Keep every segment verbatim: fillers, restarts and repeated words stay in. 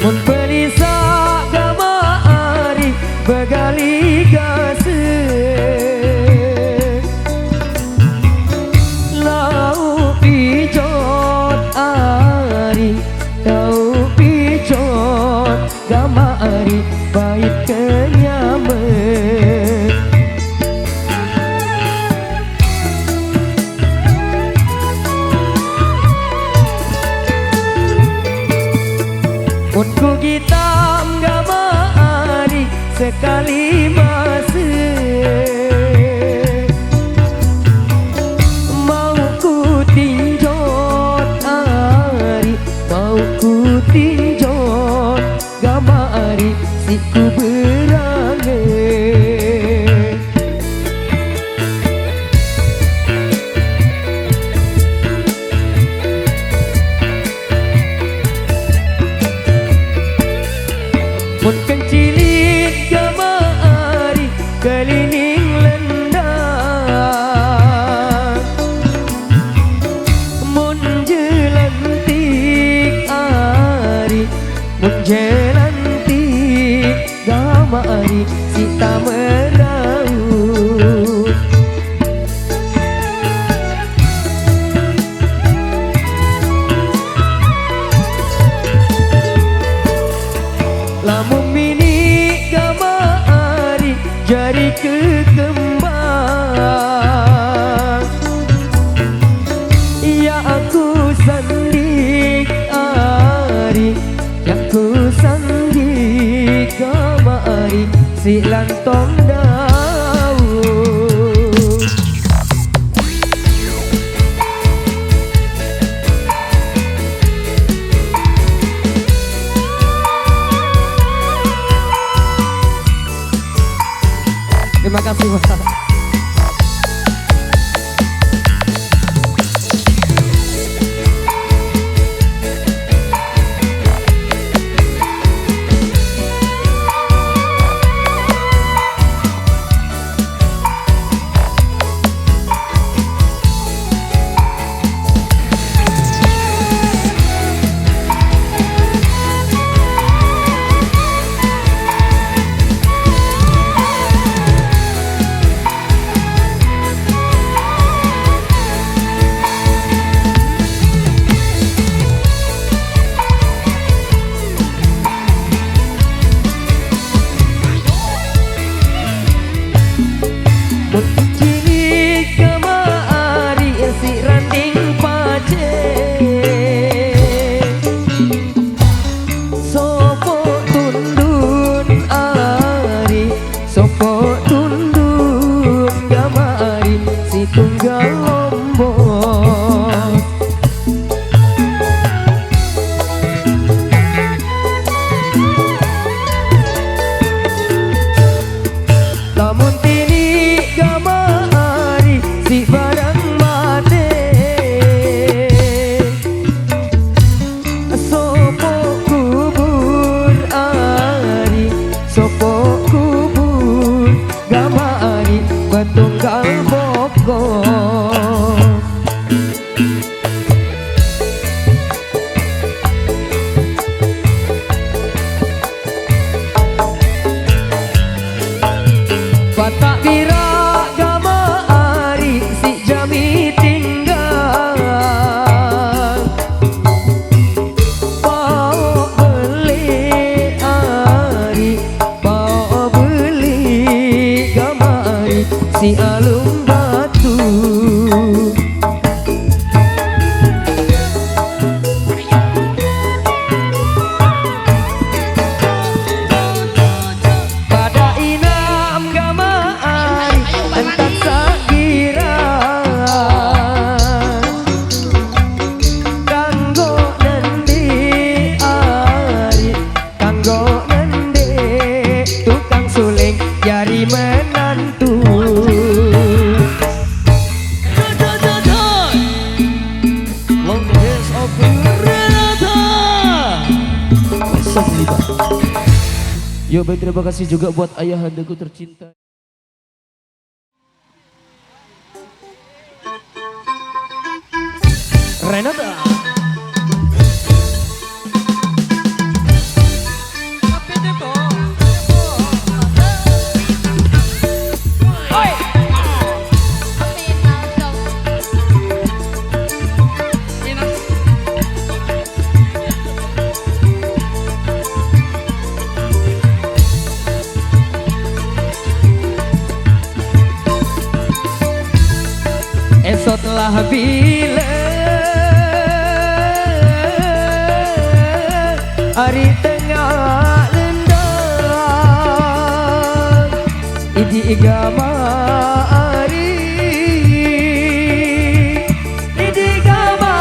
Mun beli sagama ari begali gase, lauk pijot ari, lauk pijot gama ari, bait kenyame. Mun ku gitam gama ari sekali mase, mau ku tinjot ari, mau ku tinjot gama ari, si ku berange. Mun kencilit gama ari kelining lendang, mun jelantik ari, mun jelantik gama ari, si ta meraup. Lamun mini gama ari jari kekembang, ya aku sandik ari, ya aku sandik gama ari, si lantong daun. Terima kasih, Pak. Terlibat. Yo, baik, terima kasih juga buat ayahandaku tercinta. Renata. Esot lah bila ari tengah lendang, idi gama ari, idi gama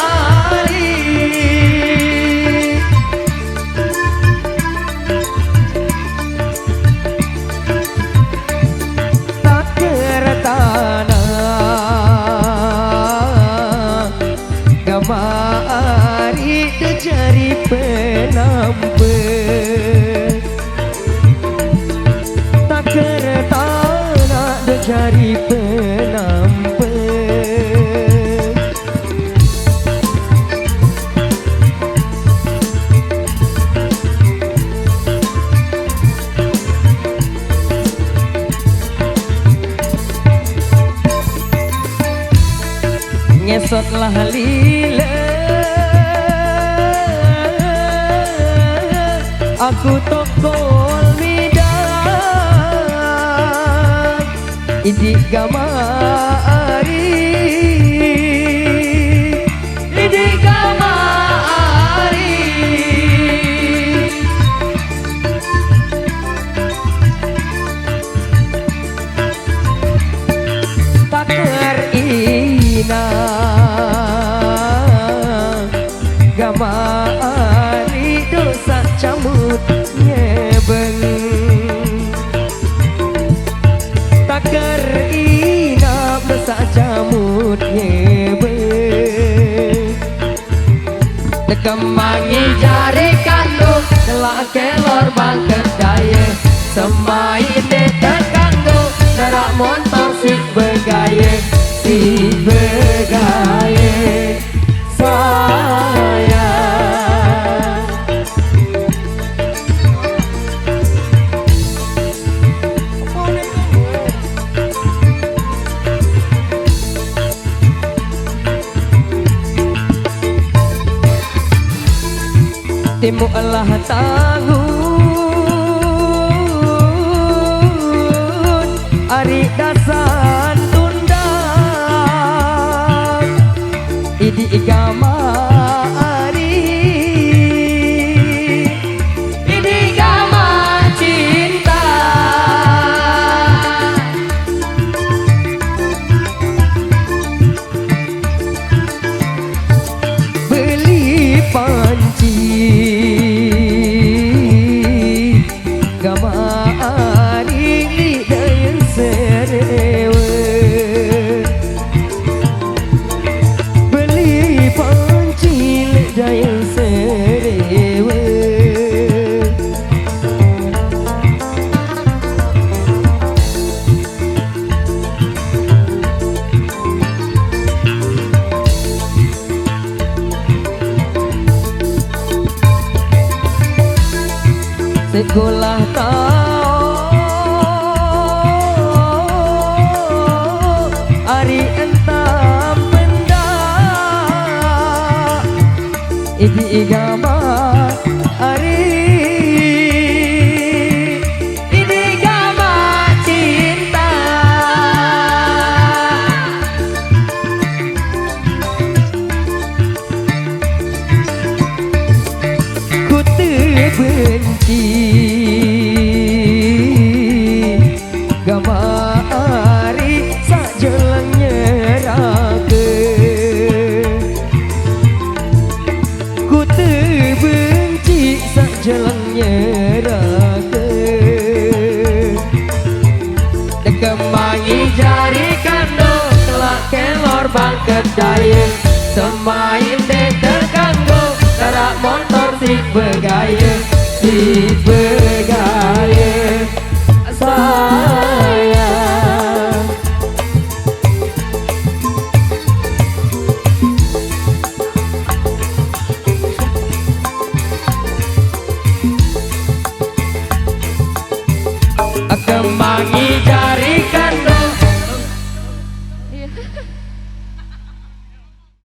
ari. Taker tanah gama ari dejari penampe. Taker tanah dejari penampe. Ngesot lah lila aku tokol mida. Idi gama ari, idi gama ari. Taker ina gama ari dosa camut nyebeng. Taker ina dosa camut nyebeng. Tekemangi jari kandung, kelak kelor bangket daya. Semai de terkandung, nerak montor si begaya, si begaya. Sayang. Timu lah tahun ari dasan tunda. Idi gama ari, idi gama cinta. Beli panci gama ari li dayang serewe. Beli panci li dayang serewe. Sekolah tau ari entam pendak. Idi gama ari, idi gama cinta. Kute benci gama ari sajalan nyerake. Ku tebenci sajalan nyerake. Dekemangi jari kando, kelak kelor bangket daya. Semain de terkanggo, terak montor Sik begaya, sik begaya sayang. Aku